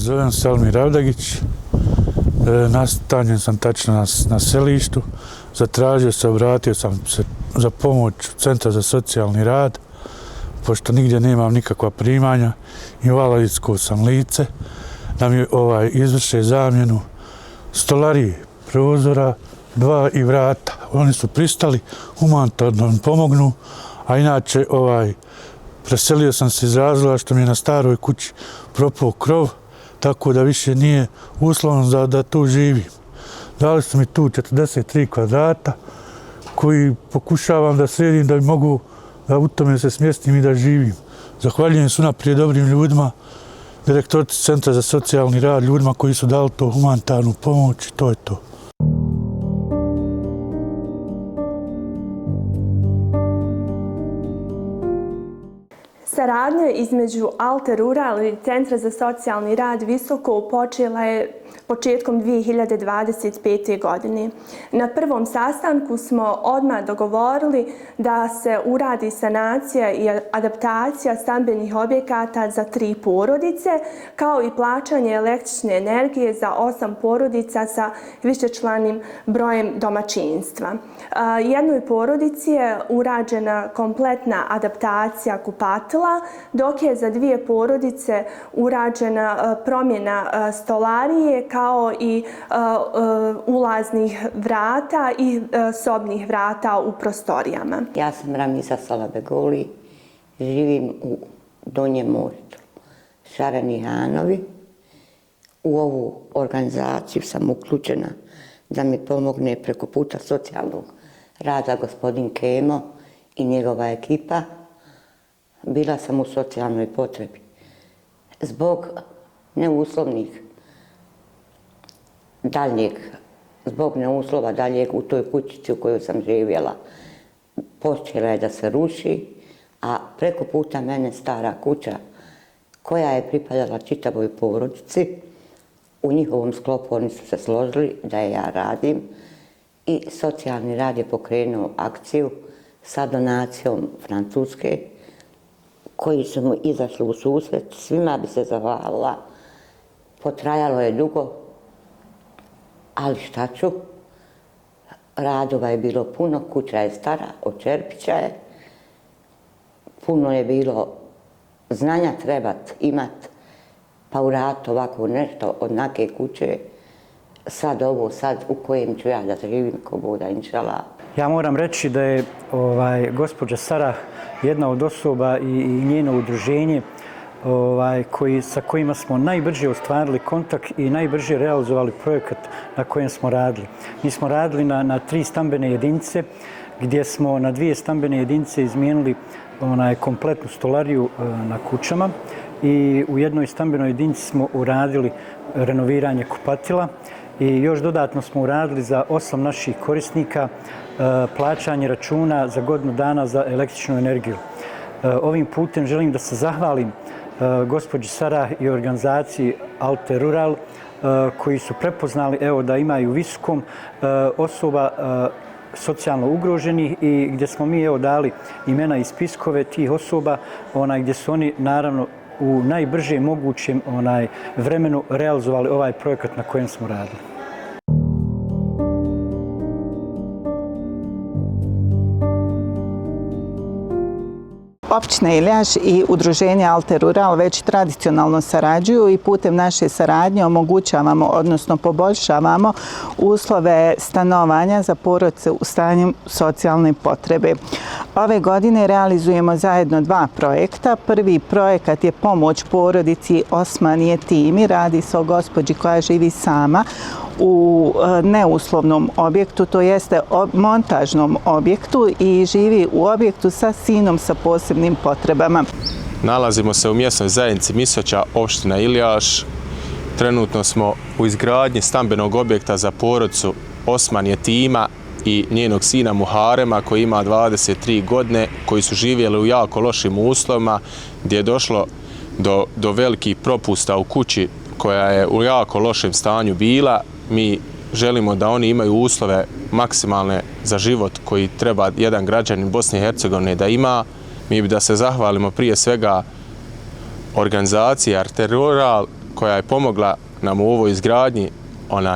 Zovem se Almir Avdagić, nastanjen sam tačno na selištu, zatražio se, obratio sam se za pomoć Centra za socijalni rad, pošto nigdje nemam nikakva primanja, invalidsko sam lice, da mi izvrše zamjenu stolarije, prozora, 2 i vrata. Oni su pristali, humanitarno mi pomognu, a inače preselio sam se iz razloga što mi je na staroj kući propao krov, tako da više nije uslovno da tu živim. Dali su mi tu 43 kvadrata koji pokušavam da sredim da bi mogu da u tome se smjestim i da živim. Zahvaljujem se unaprijed dobrim ljudima, direktorici Centra za socijalni rad, ljudima koji su dali to humanitarnu pomoć i to je to. Saradnja između Alter Rural i Centra za socijalni rad Visoko počela je početkom 2025. godine. Na prvom sastanku smo odmah dogovorili da se uradi sanacija i adaptacija stambenih objekata za 3 porodice, kao i plaćanje električne energije za 8 porodica sa višečlanim brojem domaćinstva. Jednoj porodici je urađena kompletna adaptacija kupatila, dok je za 2 porodice urađena promjena stolarije kao i ulaznih vrata i sobnih vrata u prostorijama. Ja sam Ramiza Salabegoli, živim u Donjem Mostu, Šareni Hanovi. U ovu organizaciju sam uključena da mi pomogne preko puta socijalnog rada gospodin Kemo i njegova ekipa. Bila sam u socijalnoj potrebi. Zbog neuslovnih zbog neuslova daljeg u toj kućici u kojoj sam živjela, počela je da se ruši, a preko puta mene stara kuća koja je pripadala čitavoj porodici, u njihovom sklopu oni su se složili da je ja radim i socijalni rad je pokrenuo akciju sa donacijom Francuske koji su mu izašli u susret. Svima bi se zahvalila. Potrajalo je dugo, ali šta ću? Radova je bilo puno, kuća je stara, od Čerpića je. Puno je bilo znanja trebat imat, pa uraditi ovako nešto od neke kuće. Sad u kojem ću ja da živim ko Buda, inšala. Ja moram reći da je gospođa Sara jedna od osoba i njeno udruženje sa kojima smo najbrže ostvarili kontakt i najbrže realizovali projekat na kojem smo radili. Mi smo radili na 3 stambene jedinice, gdje smo na 2 stambene jedinice izmijenili kompletnu stolariju na kućama i u jednoj stambenoj jedinici smo uradili renoviranje kupatila i još dodatno smo uradili za 8 naših korisnika plaćanje računa za godinu dana za električnu energiju. Ovim putem želim da se zahvalim gospođi Sara i organizaciji Alter Rural koji su prepoznali da imaju Visokom osoba socijalno ugroženih i gdje smo mi dali imena i spiskove tih osoba gdje su oni naravno u najbrže mogućem vremenu realizovali ovaj projekat na kojem smo radili. Općina Iljaš i udruženje Alter Rural već tradicionalno sarađuju i putem naše saradnje omogućavamo, odnosno poboljšavamo uslove stanovanja za porodice u stanju socijalne potrebe. Ove godine realizujemo zajedno 2 projekta. Prvi projekat je pomoć porodici Osman Jetimi. Radi se o gospođi koja živi sama u neuslovnom objektu, to jeste montažnom objektu i živi u objektu sa sinom sa posebnim potrebama. Nalazimo se u mjesnoj zajednici Misoća, opština Iljaš. Trenutno smo u izgradnji stambenog objekta za porodicu Osman Jetima i njenog sina Muharema koji ima 23 godine, koji su živjeli u jako lošim uslovima, gdje je došlo do velikih propusta u kući koja je u jako lošem stanju bila. Mi želimo da oni imaju uslove maksimalne za život koji treba jedan građanin Bosne i Hercegovine da ima. Mi bi da se zahvalimo prije svega organizaciji Alter Rural koja je pomogla nam u ovoj izgradnji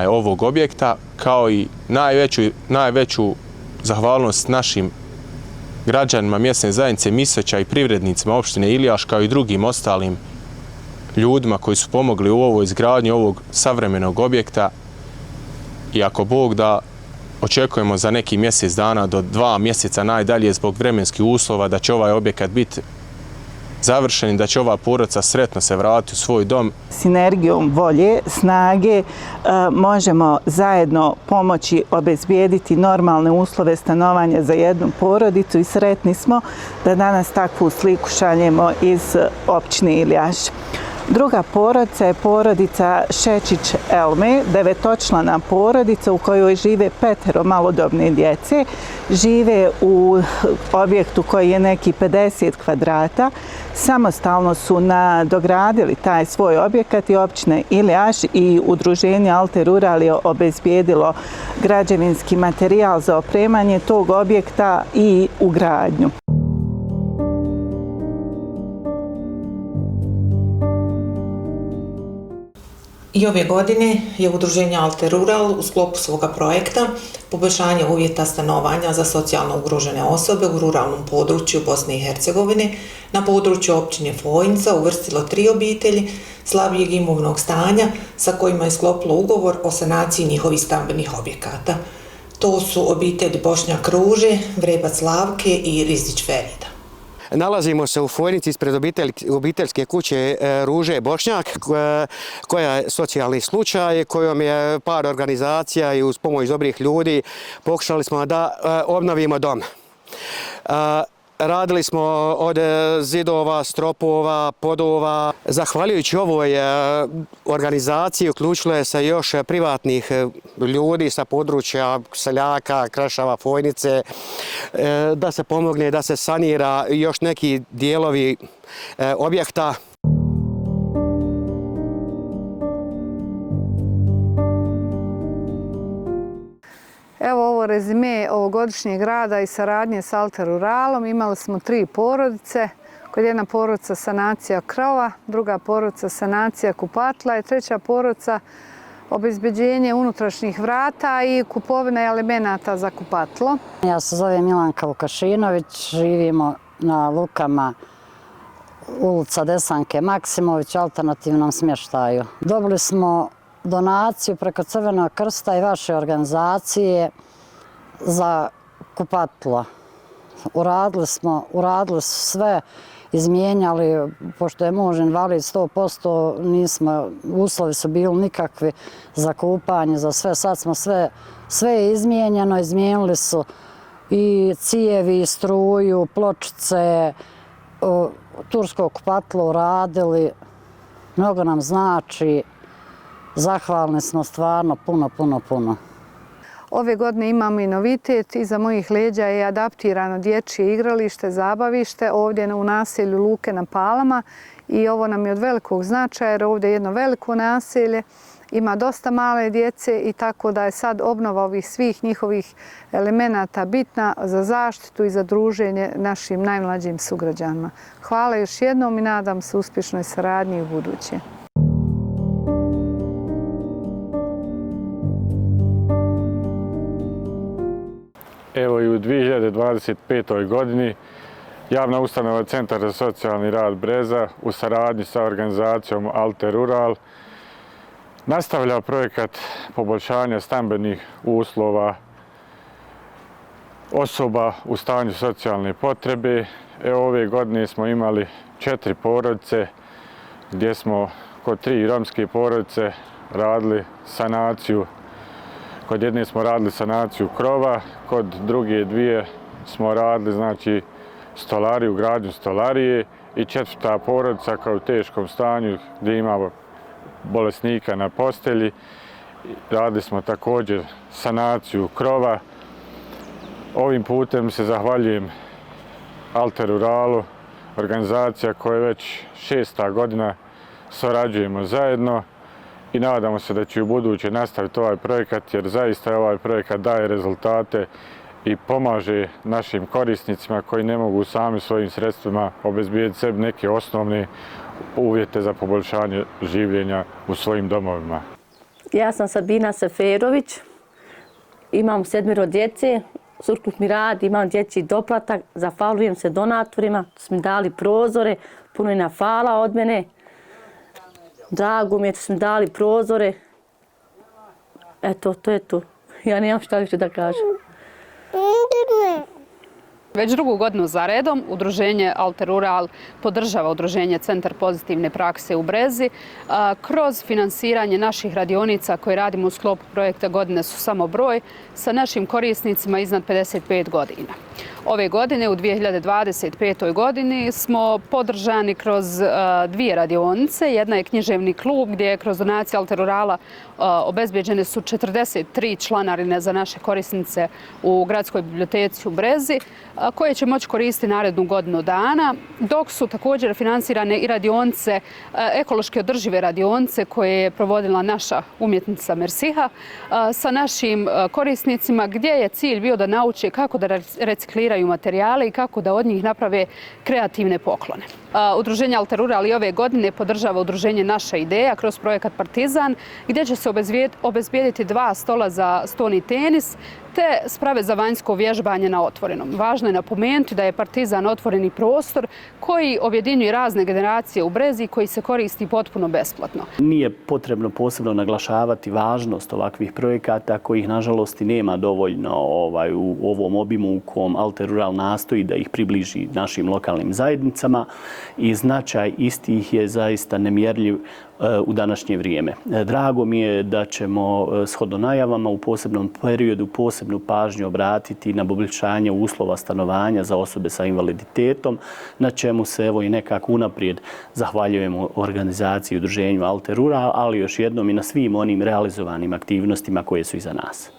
ovog objekta, kao i najveću zahvalnost našim građanima mjesne zajednice Misoća i privrednicima opštine Ilijaš, kao i drugim ostalim ljudima koji su pomogli u ovoj izgradnji ovog savremenog objekta. I ako Bog da, očekujemo za neki mjesec dana do 2 mjeseca najdalje zbog vremenskih uslova da će ovaj objekat biti završen i da će ova porodica sretno se vratiti u svoj dom. Sinergijom volje, snage možemo zajedno pomoći obezbijediti normalne uslove stanovanja za jednu porodicu i sretni smo da danas takvu sliku šaljemo iz općine Ilijaš. Druga porodica je porodica Šečić Elme, 9-člana porodica u kojoj žive 5 malodobne djece. Žive u objektu koji je neki 50 kvadrata. Samostalno su nadogradili taj svoj objekat i općina Ilijaš i udruženje Alter Rural je obezbijedilo građevinski materijal za opremanje tog objekta i ugradnju. I ove godine je udruženje Alter Rural u sklopu svoga projekta poboljšanja uvjeta stanovanja za socijalno ugrožene osobe u ruralnom području Bosne i Hercegovine na području općine Fojnica uvrstilo 3 obitelji slabijeg imovnog stanja sa kojima je sklopilo ugovor o sanaciji njihovih stambenih objekata. To su obitelj Bošnjak Ruže, Vrebac Slavke i Rizić Ferida. Nalazimo se u Fojnici ispred obiteljske kuće Ruže Bošnjak, koja je socijalni slučaj, kojom je par organizacija i uz pomoć dobrih ljudi pokušali smo da obnovimo dom. Radili smo od zidova, stropova, podova. Zahvaljujući ovoj organizaciji uključilo je se još privatnih ljudi sa područja seljaka, Krešava, Fojnice, da se pomogne, da se sanira još neki dijelovi objekta. Evo ovo rezime ovogodišnjeg rada i saradnje s Alter Ruralom. Imali smo 3 porodice. Kod jedna porodica sanacija krova, druga porodica sanacija kupatla i treća porodica obezbeđenje unutrašnjih vrata i kupovina elemenata za kupatlo. Ja se zovem Milanka Vukašinović, živimo na Lukama, ulica Desanke Maksimović, alternativnom smještaju. Dobili smo donaciju preko Crvenog krsta i vaše organizacije za kupatlo. Uradili su sve, izmijenjali, pošto je muž invalid 100%, uslovi su bili nikakvi za kupanje, za sve. Sad smo sve je izmijenjeno, izmijenili su i cijevi, i struju, pločice, tursko kupatlo uradili. Mnogo nam znači. Zahvalni smo stvarno puno. Ove godine imamo i novitet. Iza mojih leđa je adaptirano dječje igralište, zabavište ovdje u naselju Luke na Palama i ovo nam je od velikog značaja jer ovdje je jedno veliko naselje. Ima dosta male djece i tako da je sad obnova ovih svih njihovih elemenata bitna za zaštitu i za druženje našim najmlađim sugrađanima. Hvala još jednom i nadam se uspješnoj saradnji u buduće. Evo i u 2025. godini javna ustanova Centar za socijalni rad Breza u saradnji sa organizacijom Alter Rural nastavlja projekat poboljšanja stambenih uslova osoba u stanju socijalne potrebe. Evo ove godine smo imali 4 porodice gdje smo kod 3 romske porodice radili sanaciju. Kod jedne smo radili sanaciju krova, kod druge 2 smo radili znači stolariju, gradnju stolarije i 4. porodica kao u teškom stanju gdje ima bolesnika na postelji. Radili smo također sanaciju krova. Ovim putem se zahvaljujem Alter Ruralu, organizacija koja već 6. godina surađujemo zajedno i nadamo se da će u buduće nastaviti ovaj projekat jer zaista ovaj projekat daje rezultate i pomaže našim korisnicima koji ne mogu sami svojim sredstvima obezbijediti sebi neke osnovne uvjete za poboljšanje življenja u svojim domovima. Ja sam Sabina Seferović, imam 7 djece, surkut mi radi, imam dječji doplatak, zahvaljujem se donatorima, su mi dali prozore, puno je hvala od mene. Drago mi je što su mi dali prozore. Eto, to je to. Ja nemam šta više da kažem. Već drugu godinu za redom Udruženje Alterural podržava Udruženje Centar pozitivne prakse u Brezi kroz finansiranje naših radionica koje radimo u sklopu projekta Godine su samo broj sa našim korisnicima iznad 55 godina. Ove godine, u 2025. godini, smo podržani kroz 2 radionice. Jedna je književni klub gdje je kroz donacije Alterurala obezbeđene su 43 članarine za naše korisnice u Gradskoj biblioteci u Brezi, koje će moći koristiti narednu godinu dana, dok su također finansirane i radionice, ekološki održive radionice koje je provodila naša umjetnica Mersiha sa našim korisnicima, gdje je cilj bio da nauče kako da recikliraju materijale i kako da od njih naprave kreativne poklone. Udruženje Alterural i ove godine podržava udruženje Naša ideja kroz projekat Partizan, gdje će se obezbijediti 2 stola za stoni tenis te sprave za vanjsko vježbanje na otvorenom. Važno je napomenuti da je Partizan otvoreni prostor koji objedinjuje razne generacije u Brezi koji se koristi potpuno besplatno. Nije potrebno posebno naglašavati važnost ovakvih projekata kojih nažalost i nema dovoljno u ovom obimu u kom Alterural nastoji da ih približi našim lokalnim zajednicama i značaj istih je zaista nemjerljiv u današnje vrijeme. Drago mi je da ćemo shodno najavama u posebnom periodu posebnu pažnju obratiti na poboljšanje uslova stanovanja za osobe sa invaliditetom, na čemu se evo i nekako unaprijed zahvaljujemo organizaciji i udruženju Alterural, ali još jednom i na svim onim realizovanim aktivnostima koje su iza nas.